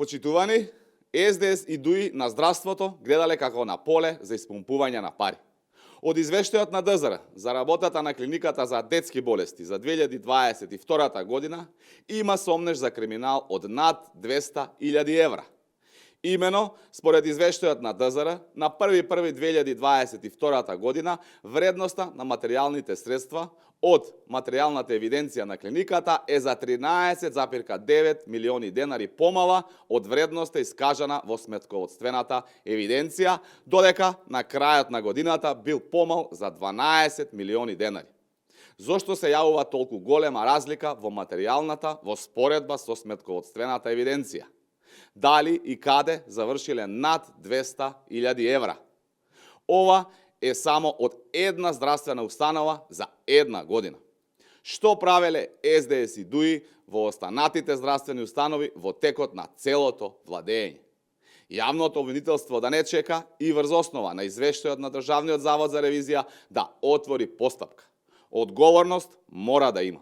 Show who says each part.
Speaker 1: Почитувани, СДС и ДУИ на здравството гледале како на поле за испумпување на пари. Од извештајот на ДЗР за работата на клиниката за детски болести за 2022 година има сомнеж за криминал од над 200.000 евра. Имено, според извештајот на ДЗР, на 1.1.2022 година вредноста на материјалните средства од материјалната евиденција на клиниката е за 13,9 милиони денари помала од вредноста искажана во сметководствената евиденција, додека на крајот на годината бил помал за 12 милиони денари. Зошто се јавува толку голема разлика во материјалната во споредба со сметководствената евиденција? Дали и каде завршиле над 200.000 евра? Ова е само од една здравствена установа за една година. Што правеле СДС и ДУИ во останатите здравствени установи во текот на целото владење? Јавното обвинителство да не чека и врз основа на извештајот на Државниот завод за ревизија да отвори постапка. Одговорност мора да има.